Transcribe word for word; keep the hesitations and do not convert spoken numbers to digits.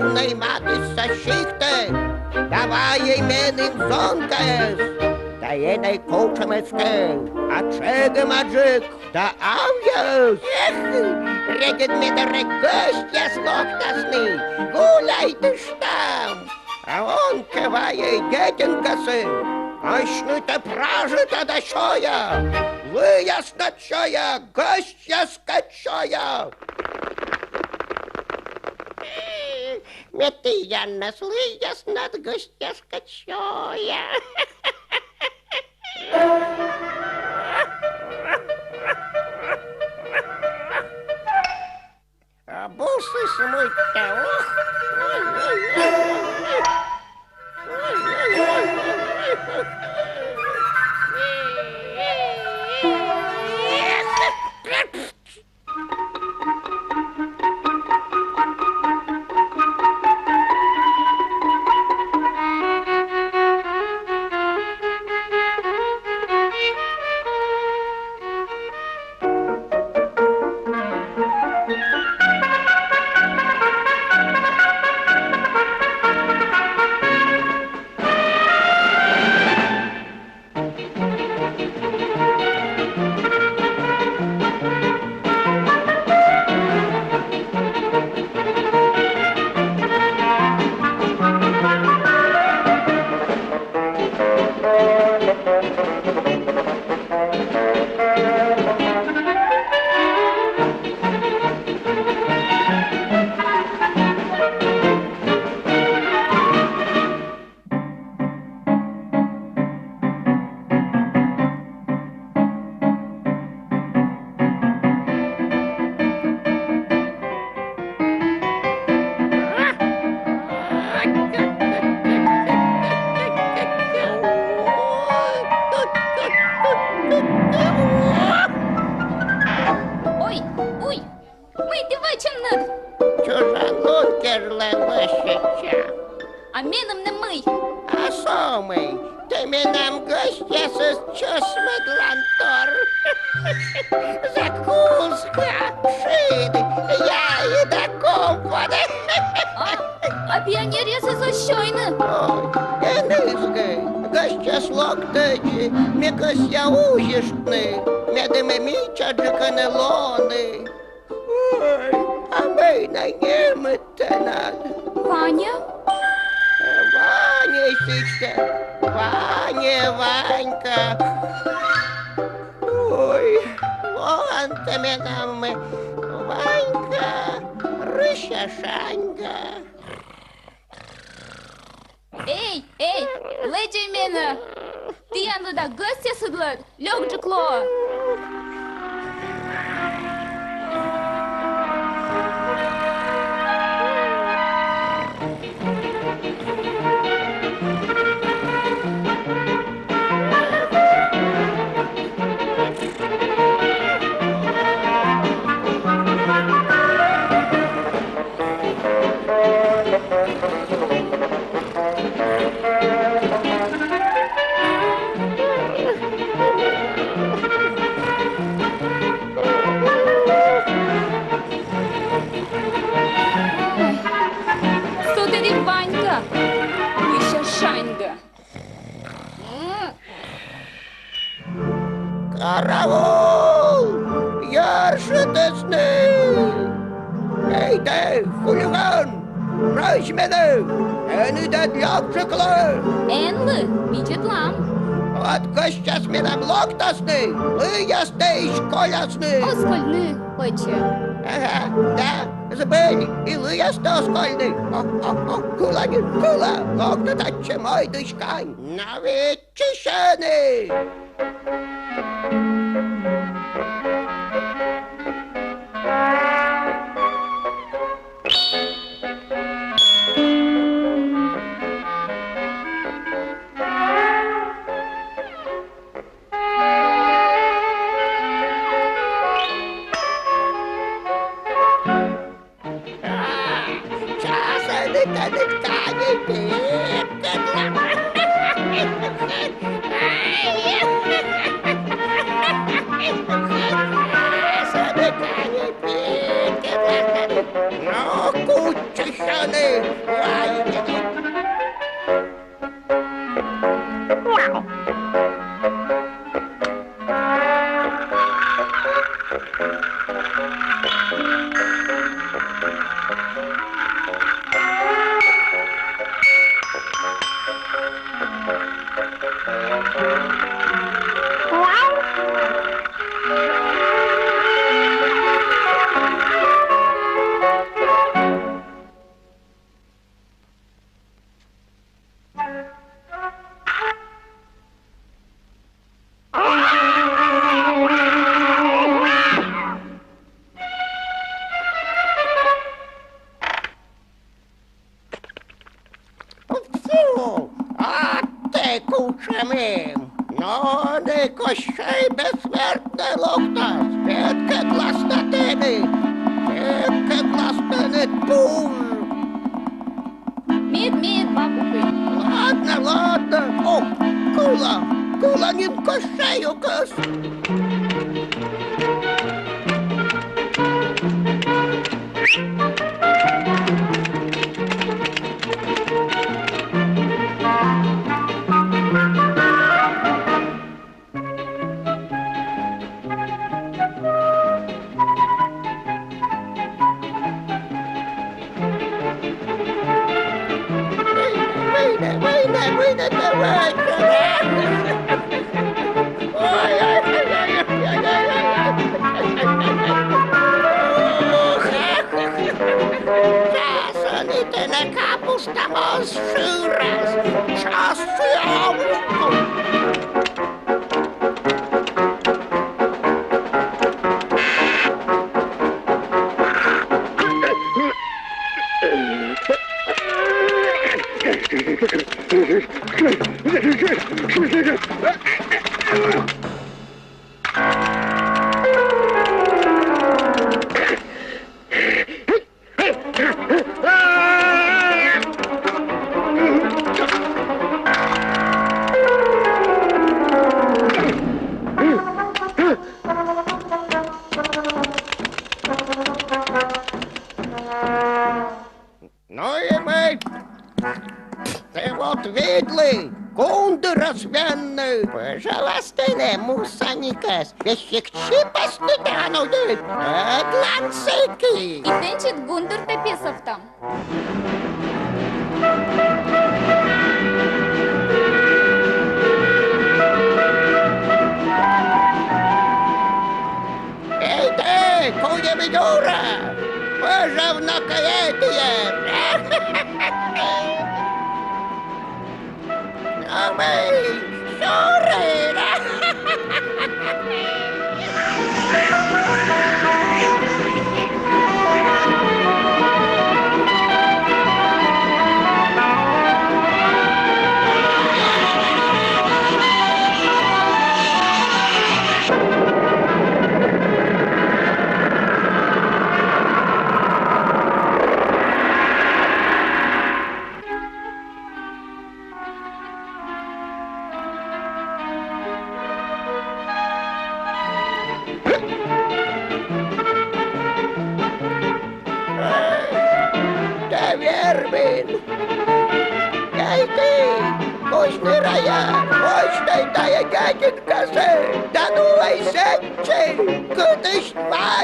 Нӧ матысса сиктӧ, да вайӧй меным зонкаӧс. Да эн ӧй кутшӧмӧскӧ, а тшӧгӧмаджык да авъяыс. Эх, регыд ме дорӧ гӧсьтъяс локтасны, гуляйтыштам. А он кӧ вайӧй детинкасӧ, асьнытӧ пражита да сёя, лыяснад сёя, гӧсьтъяскӧд сёя. Ме тіянӧс лыяснад, гӧсьтъяскӧд сёя. А бусыс мыйта, ох. Ой, уй, мый тэ вӧчан нӧ? Чужан лун кежлӧ лӧсьӧдча. А меным нӧ мый? А со мый, тэ менам гӧсьтъясӧс чӧсмӧдлан тор. Закуска, шыд, яй да компот. А, а пионеръясыс оз сёйны? Ой, эн ызгы, гӧсьтъяс локтӧдз, ме кӧсъя узьыштны, медым мичаджыкӧн лоны. Ой, а мый нӧ нимыд тэнад? Ваня? Ваня сэтшӧм, Ваня, Ванька. Ой, лоан тэ менам, Ванька, рыся шаньга. Эй, эй, лэдзӧй менӧ! Тіянлы да гӧсьтъясыдлы лёкджык лоӧ. Со тэд и Ванька, мися, шаньга. Караул! Йӧршӧтӧсны! Эй тэ, хулиган! Рӧзь менӧ! Эн ӧд лёкджык ло! Энлы, видзӧдлам. Вот гӧсьтъяс менам локтасны, лыястӧ эськӧ колясны. Оз кольны, пӧчӧ. Ага, да, збыль, и лыястӧ оз кольны. О, о, о, кыла нин, кыла, локта татчӧ, мойдыськан. Но ведь чышӧны! Часӧн тані каньӧй петкӧдлам. Часӧн каньӧй петкӧдлам. Но, ку Утчысьӧны. Ай, Фу, а тэ кутшӧм эм? Но ӧні Кощей Бессмертнӧй локтас, петкӧдлас на тэныд, петкӧдлас тэныд пуж. Мед, мед, бабушка. Ладнӧ, ладнӧ. О, кыла, кыла нин Кощейӧс. Выйди, выйди, выйди, выйди, выйди. Ой, ой, ой. Часӧн и тэнӧ капуста моз шырас. Час сиа. Но и мый. Тэ вот видлы, гундырӧс венны. Пӧжалас тэнӧ, мусаникӧс, весиг чипӧсті тэ ӧд нуйдыд. Ӧд ланзы ки. И тэнсьыд гундыртӧ песовтам. Эй тэ, куим юрӧ, пӧжав на кӧть эд. А мый, сюрин. Тэ вермин! Эй тэ, кузь ныраяр, кузь тайӧ гӧтикӧсӧ да нуӧй сэтчӧ, кытысь ва